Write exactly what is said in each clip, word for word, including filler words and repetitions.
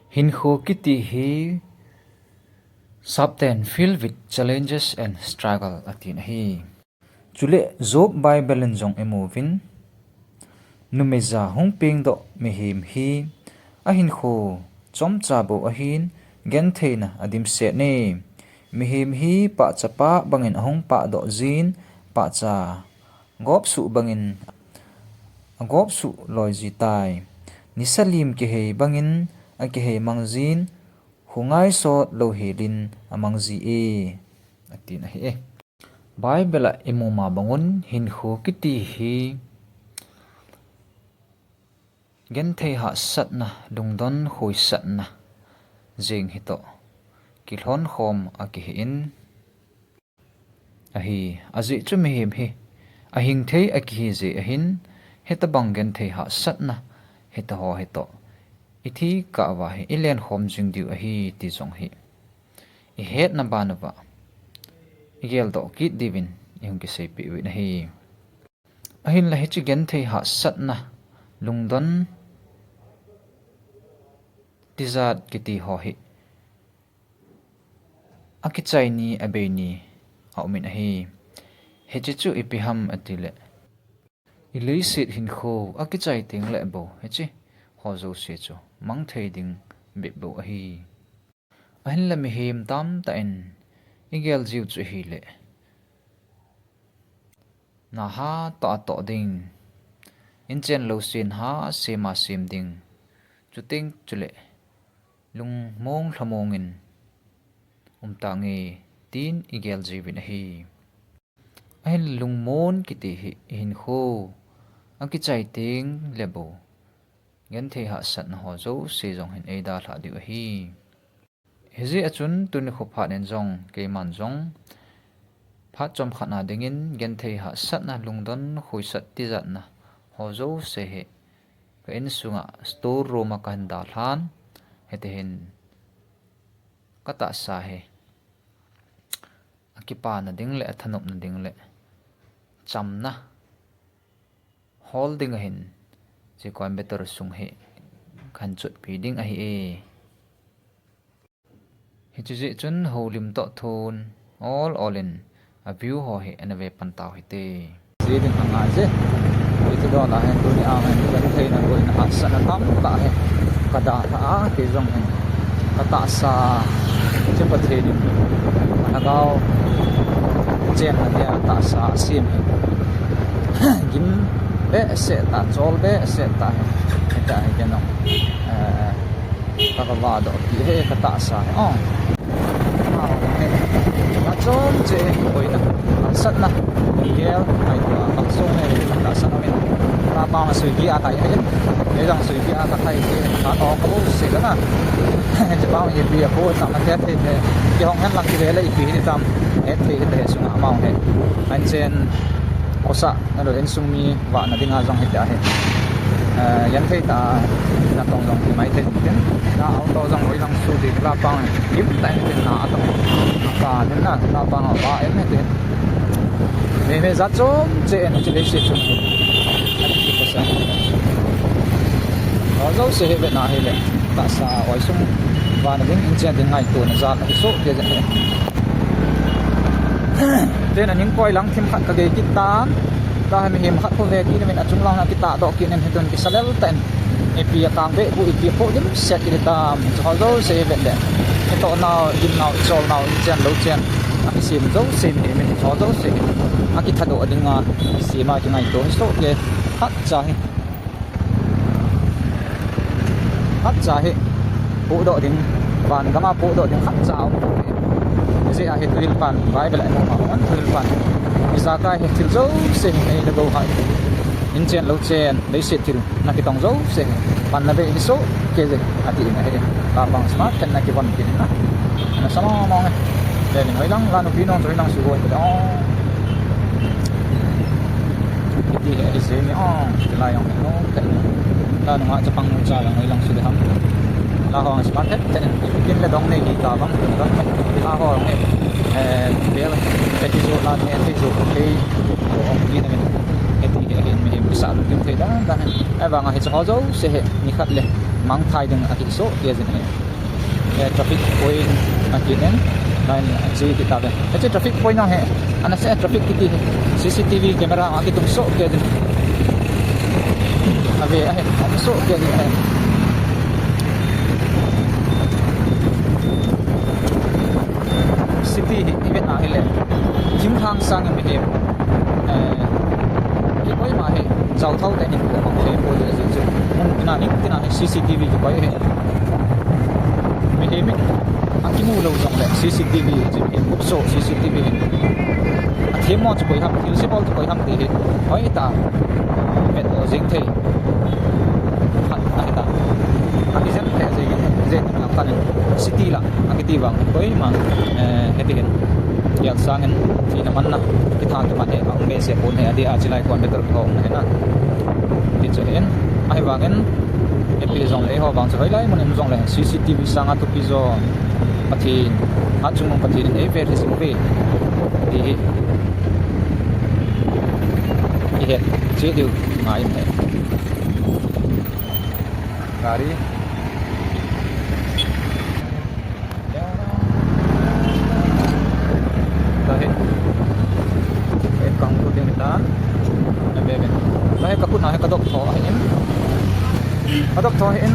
Hinkho kiti hi sapten filled with challenges and struggle atin ahi. Chule Job Bible in jong imuvin, numeija hung pengdoh mihem hi ahinkho chomcha bou ahin, gentheina adimset e. Mihem hi pahcha pah bangin ahung pahdoh jin, pahcha gopsuh bangin agopsuh loi jitai. Nisa lim kihei bangin akihei mang jin, kho ngaisot louhelin amang ji e, atin ahi e. Bible a imu ma bangun hinkho kiti hi genthei hahsatna, lungdon khoisatna jeng hitoh kilhonkhom akihin ahi. Ajeh chu mihem hi ahing thei akihi jeh ahin, hitobang genthei hahsatna hitaho hitoh ithi kah uva hi ilenkhom jing diu ahi ti jong hi ihetna ban uva igeldoh kit diuvin ihung kiseipeh uvin ahi. Ahinla hiche genthei hahsatna, lungdon tijat kiti ho hi akichai ni abei ni aumin ahi. Hiche chu ipi ham atile, ileiset hinkho akichai tengle bou hiche ho jouse chu mang thei ding bep bou ahi. Ahinla mihem tamtah in igel jiu chu ahile, na hatoh atoh ding, inchen lousen ha sem a sem ding, chuteng chule lungmong lhamongin umtange tin igel jiuvin ahi. Ahin lungmon kiti hi ihinkho akichai tengle bou genthei hahsatna ho jouse jong hin eidalhah diu ahi. Hijeh a chun tuni kho phat in jong keiman jong phat chomkhat na dingin genthei hahsatna, lungdon khoisat tijatna ho jouse hi ka insunga store room a kahin dalhan, hitihin katahsa hi akipana ding le athanopna ding le chamna hol ding ahin, hiche Coimbatore sung hi kahin chotpi ding ahi e. Hiche jeh chun houlim toh thon ol ol in a view ho hi ana ve pan tau hite. Ji ding angai je. Hiti dona hin tuni a hin gentheina boina hahsatna tamtah hi kadalhah a, kei jong hin katahsa chu Pathen in alhagao chenna dia tahsa asem hi gim behseh tah, chol behseh tah hi, hita hi kei jong, eh, kavahdoh kit e katahsa hi. Oh. Achom che boina, hahsatna, gel, ngaito a kalsong e, tahsan umin. Lapa ma suipi a kai e, kei jong suipi a kakai e, kato kabol se kana. Chepang ipi a bol tam, kathei thei, kihong hen lang kile le ipi hitam, hetthei hite sunga amau he. Anchen khosa nalo, insung mi vahna dinga jong hitia hi, eh, genthei tah a natong jong hi maithei tin. Na auto jong hoilang su ding, lapang gim tah in tin na atong. Ka din na, lapang a va em tin. Meimei jat chom che in hiche leiset chun hi. Ho jouse hi vena hile, tahsa oisung vahna ding, inchen ding ngaitona jal ahi soh kei jeh in. Tun aning koi lang thim khat kagei kit tan. Tahi mihem khat khu ve kit in achung lang akitahdoh kit in, hitun kisa lel tah in. Ipi akang ve bu, ipi aphoh dimset kit tam. Hiche ho jouse hi vet le, itoh nau, igim nau, ichol nau, inchen louchen, akisem jouse hi, hiche ho jouse hi akithadoh dinga kisem a kingaito hi soh kei. Khatcha hi, khatcha hi pohdoh ding, van gam a pohdoh ding khatcha aum poi. Hijeh a hi thuhil pan, Bible a imu ma bang un thuhil pan, ijakai hi thil jouse hi nei le gou hai, inchen louchen, leiset thil nakitong jouse hi panna bei hi soh kei je, atin ahi. Lapang smart khat na kivon kit na. Nasa mong mong e. Lelin hoilang, lanu pi nong chu hoilang su boi. Oh. Hiti hi ahi jeng e, oh, hiti lai jong hi, oh, khat. Lanu nga chapang nu cha jong hoilang su de ham. La ho jong smart khat khat in, kin le dong nei hi ta bang, dong nei. La ho jong hi, eh, bel, hiti jo la nei, hiti jo, hei, oh, hiti na min. Hiti hi ahi, mihem kisa lungkim thei dan dan. Ahivang a hiche ho jouse hi, nikhat le mangthai ding akisoh kei jin ahi. Eh, traffic point akitin, line ji kiti ve. Hiche traffic point a hi, ana se traffic kiti hi, C C T V camera akitung soh kei jin. Ave ahi, akisoh kei jin ahi. City hi ivet na hile, thinglhang sangin mihem, eh, hi koima hi, jao thao te hin ko mang le ko le ji ji. Mun tina ning tina hi C C T V ki koi hi. Mihem in akimu lou jongle C C T V ji, mihem gupso C C T V hin. Athemmo chu koi ham, thilse bol chu koi ham ti hi hoitah a vet lou jing thei. Khat ahi ta. Ahi jeng thei jeng, jeng lam khat in city lah akiti vang koima, eh, hiti hin. Yak sangin thina manna, kitha kiman hi aum behseh pon ahi, adeh a chilai kon betul ho na hi na. Ti chu hin, ahivangin, ipi jongle eiho vang chu hoilai mun in jongle C C T V sanga thupi jo Pathen, Hatchungnung Pathen in eive thei jing uve. Ti hi. Ihet cheh diu ngai in ahi. Gari. Tahi. Ekang tu ding ta. Na bebe. Tahi ka khut na hi ka dop tho ahin. Ka dop tho ahin.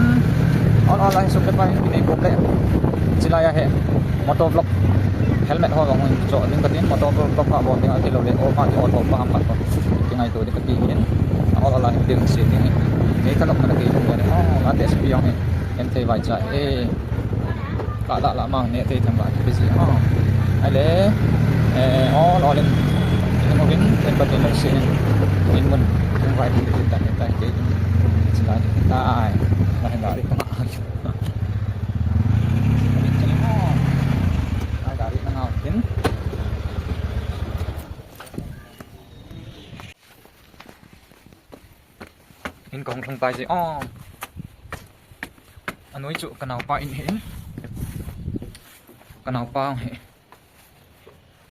Ol ol ahi suk le pai ni kom le. Chilai ahi. Motovlog. Helmet ho jong cho ding katin, motovlog ka bol ding ahi lou le. O ma ti o to pa ham pa. Kingaito ding kati hin. Ol ol ahi ding si ding. Nei ka lok na kei ding le. O, la te S P jong hi. En thei vai cha. Eh. Ka la la ma ne thei tham ba ki busy. Oh. Ai le. Eh, ol ol in. In mo vin, in ba tin si in. In mun. In vai tin tin tan tan ke. Sila tai. La gari ta ma. Ai gari ta ngau tin. In kong thong tai ji. Oh. Anoi chu ka naopa in hi in. Ka naopa hi.